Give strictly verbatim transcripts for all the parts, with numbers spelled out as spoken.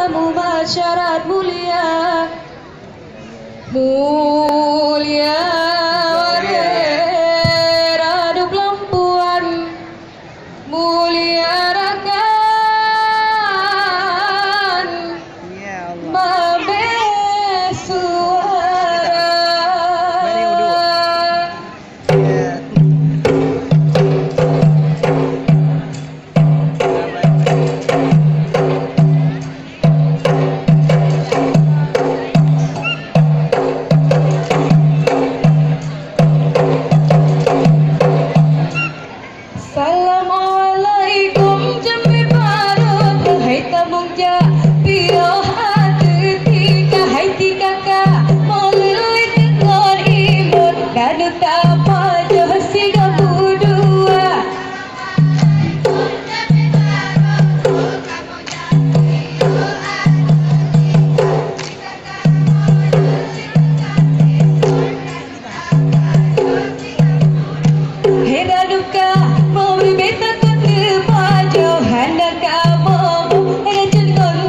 Mubasyarah mulia. Mulia wareh radup lampuan. Mulia rakan. Ya Allah. Mabé suara. Bari uduk. Ya. Assalamualaikum, jamé barô, hai tamong jak, piôh ateueh tika, hai tika ka, meuleueh teungon imeum, dan tapajoh sigoe dua. Hira duka, meuri beta keu teupajoh, hana kamoe, racun ngon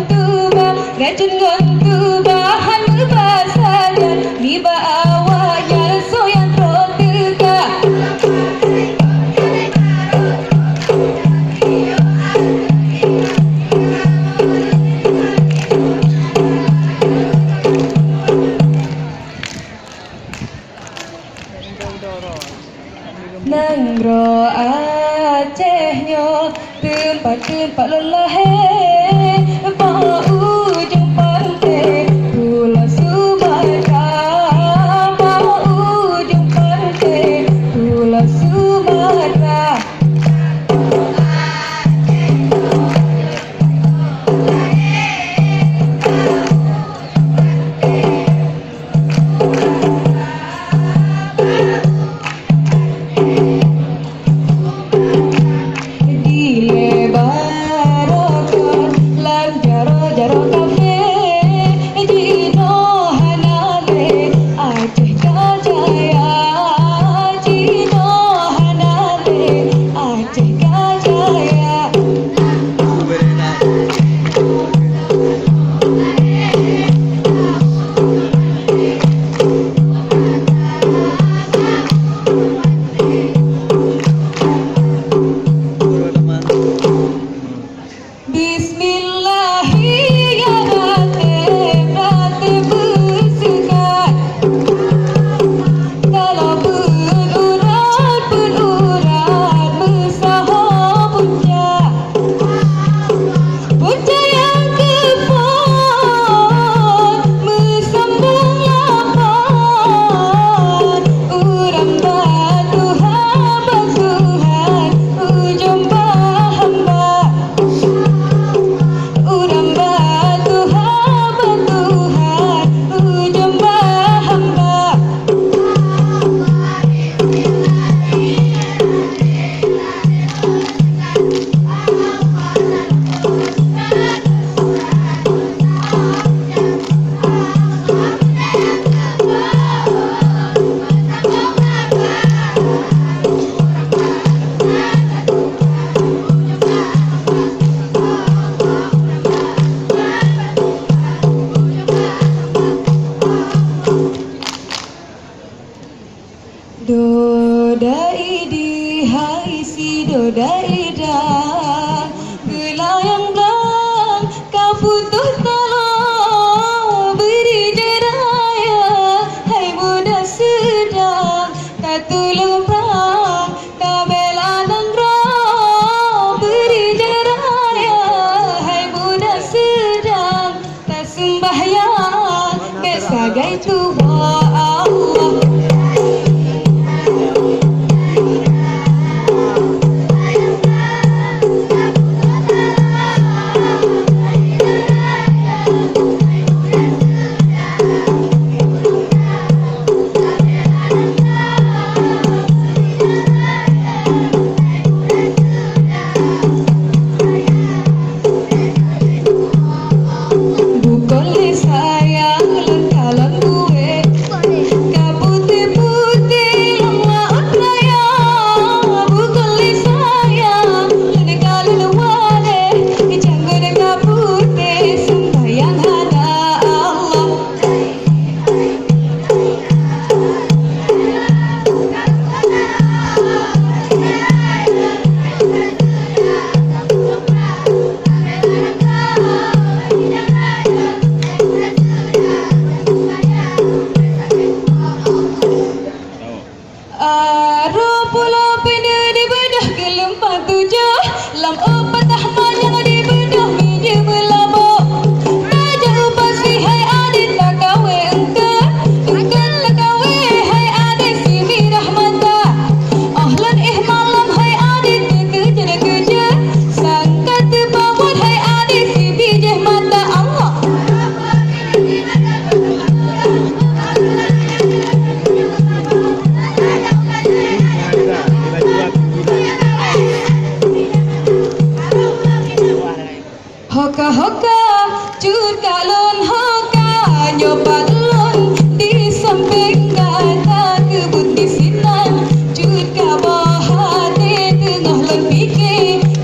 Cut ka lôn ho ka nyoe pat lôn di sampéng gata keubeut di sinan. Cut ka boh até teungoh lôn pike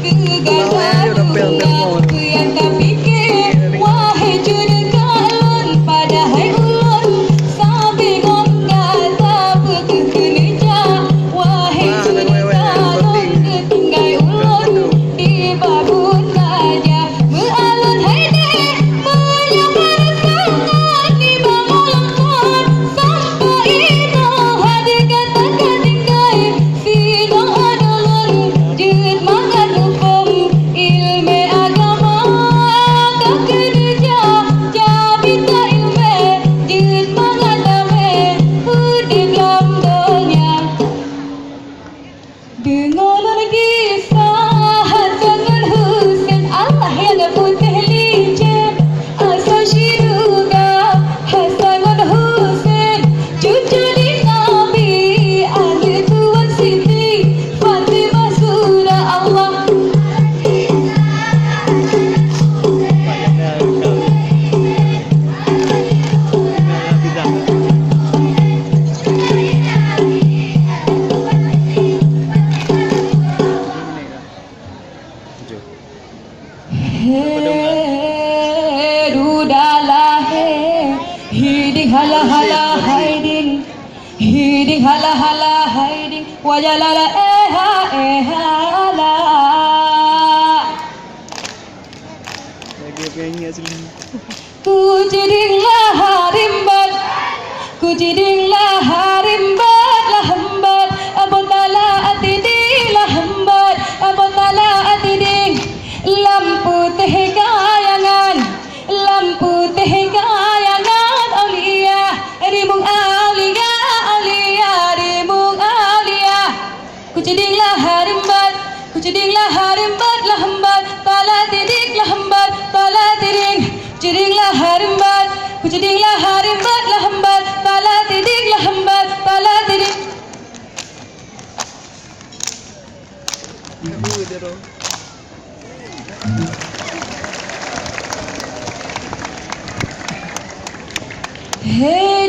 keu gata, peue nyang tapike, wahé cut ka lôn padahai ulôn sabe ngon gata peue keuh keuneuk jak, wahé cut ka lôn keu tinggai ulôn. Di babun raja meualon hai deh, meunyoe hareuta ngon di bangon lengkot, sampoe inoe hana gata ka tinggai. Singoh adoe lôn jeuet mangat muphom ileumèe agama, ka keuneuk jak, jak mita ileumèe, jeuet mangat damé udép lam donya. Deungoe lôn kisah Hasan ngon Husein, Allah nyang putéh licén, asoe syeuruga Hasan ngon Husein, cucu di Nabi, aneuk Tuan Siti Fatimah Zahra. Allah. He, duda lahé, hiding hala-hala hai ding, hiding hala-hala hai ding, wajah lala éha, éha la. Lagi penyanyi asli. Kuciding lah harim bat, kuciding lah harim bat, lah hembat, abotala atiding lah hembat, abotala atiding. Lam putéh kayangan, lam putéh kayangan aulia, rimueng aulia, aulia, rimueng aulia. Kuciding lah harim bat, kuciding lah harim bat, lah hembat, tala tidik lah hembat, tala tiding. Kuciding lah harim bat, kuciding lah harim bat, lah hembat, tala tidik lah hembat, tala tiding. He,